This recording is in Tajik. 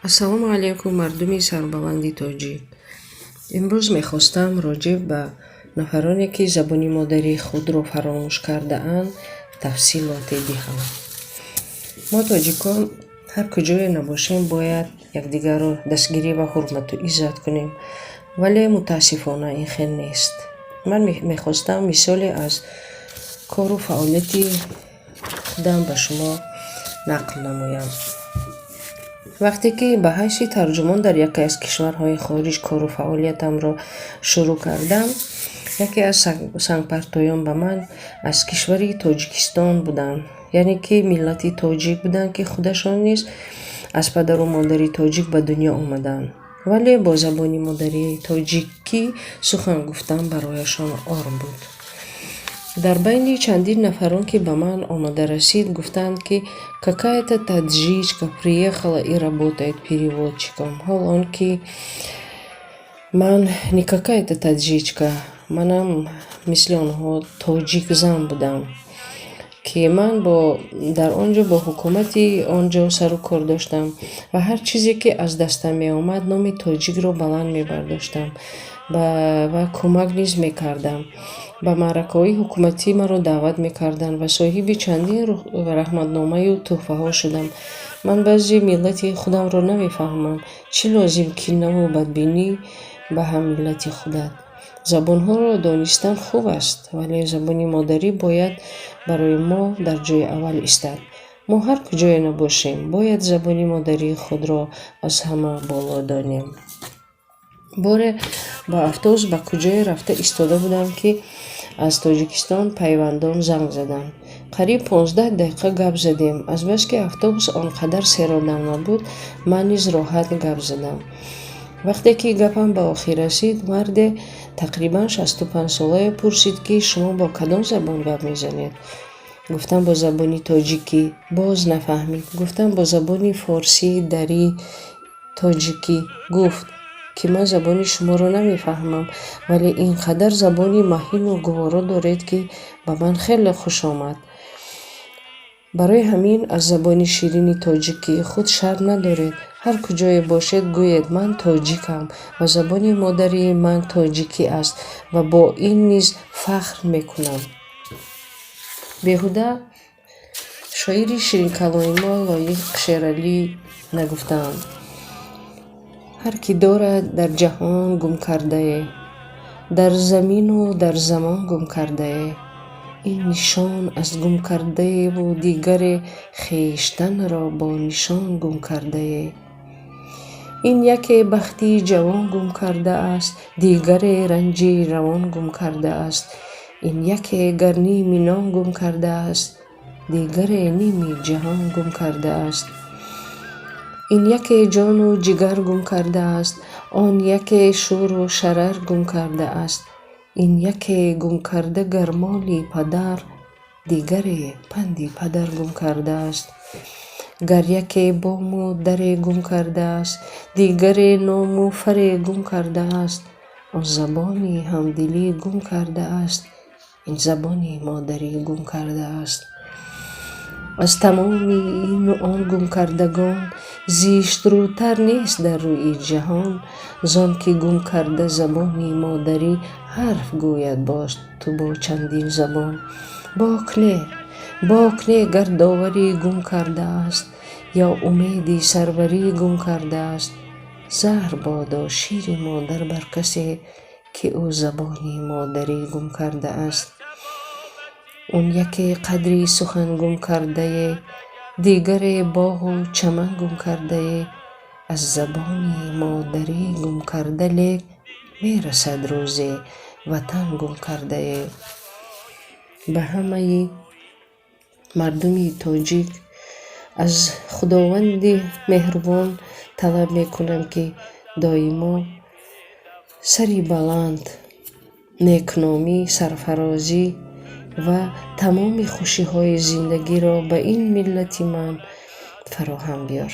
Ассалому алайкум, мардуми сарбаланди тоҷик. Имрӯз мехостам роҷеъ ба нафароне, ки забони модарии худро фаромӯш кардаанд, тафсилоте диҳам. Мо, тоҷикон, ҳар куҷое набошем, бояд якдигарро дастгирӣ ва ҳурмату иззат кунем, вале мутаассифона ин хел нест. Ман мехостам мисоле аз кору фаъолияти худам ба шумо нақл намоям. Вақте ки ба ҳайси тарҷумон дар яке аз кишварҳои хориҷ кору фаъолиятамро шурӯъ кардам, яке аз сангпартоён ба ман аз кишвари Тоҷикистон буданд, яъне ки миллати тоҷик буданд, ки худашон низ аз падару модари тоҷик ба дунё омаданд, вале бо забони модарии тоҷикӣ сухан гуфтан барояшон ор буд. Дар байни чандин нафарон, ки ба ман омада расид, гуфтанд, ки какая-то таджичка приехала и работает переводчиком. Ҳол он ки ман не какая-то таджичка, манам мисли онҳо тоҷик зан будам, ки ман бо дар он ҷо бо ҳукумати он ҷо сару кор доштам ва ҳар чизе, ки аз дастам меомад, номи тоҷикро баланд мебардоштам ва кӯмак низ мекардам. Ба маъракаҳои ҳукуматӣ маро даъват мекарданд ва соҳиби чандин раҳматномаю тӯҳфаҳо шудам. Ман баъзе миллати худамро намефаҳмам. Чӣ лозим кинаву бадбинӣ ба ҳаммиллати худат? Забонҳоро донистан хуб аст, вале забони модарӣ бояд барои мо дар ҷои аввал истад. Мо ҳар куҷое набошем, бояд забони модарии худро аз ҳама боло донем. Боре ба автобус ба куҷое рафта истода будам, ки аз Тоҷикистон пайвандон занг заданд. Қариб 15 дақиқа гап задем. Азбаски автобус он қадар серодам набуд, ман низ роҳат гап задам. Вақте ки гапам ба охир расид, марде тақрибан 65-солае пурсид, ки шумо бо кадом забон гап мезанед? Гуфтам, бо забони тоҷикӣ. Боз нафаҳмид. Гуфтам, бо забони форсии дарӣ тоҷикӣ. Гуфт, ки ман забони шуморо намефаҳмам, вале ин қадар забони маҳину гуворо доред, ки ба ман хеле хуш омад. Барои ҳамин аз забони ширини тоҷикии худ шарм надоред. Ҳар куҷое бошед, гӯед: «Ман тоҷикам ва забони модарии ман тоҷикӣ аст ва бо ин низ фахр мекунам». Беҳуда шоири ширинкаломи мо Лоиқ Шералӣ нагуфтаанд: «Ҳар кӣ дорад дар ҷаҳон гум кардае, дар замину дар замон гум кардае, ин нишон аз гум кардаеву дигаре хештанро бо нишон гум кардае. Ин яке бахти ҷавон гум кардааст, дигаре ранҷи равон гум кардааст. Ин яке гар ними нон гум кардааст, дигаре ними ҷаҳон гум кардааст. Ин яке ҷону ҷигар гум кардааст, он яке шӯру шарар гум кардааст. Ин яке гум карда гар моли падар, дигаре панди падар гум кардааст. Гар яке бому даре гум кардааст, дигаре ному фаре гум кардааст. Он забони ҳамдилӣ гум кардааст, ин забони модарӣ гум кардааст. Аз тамоми ину он гумкардагон зиштрӯтар нест дар рӯи ҷаҳон, зон ки гум карда забони модарӣ ҳарф гӯяд боз ту бо чандин забон. Бок не, бок не, гар доварӣ гум кардааст ё умеди сарварӣ гум кардааст. Заҳр бодо шири модар бар касе, ки ӯ забони модарӣ гум кардааст. Он яке қадри сухан гум кардае, дигаре боғу чаман гум кардае. Аз забони модарӣ гум карда лек мерасад рӯзе ватан гум кардае». Ба ҳамаи мардуми тоҷик аз Худованди меҳрубон талаб мекунам, ки доимо сари баланд, некномӣ, сарфарозӣ ва тамоми хушиҳои зиндагиро ба ин миллати ман фароҳам биёр.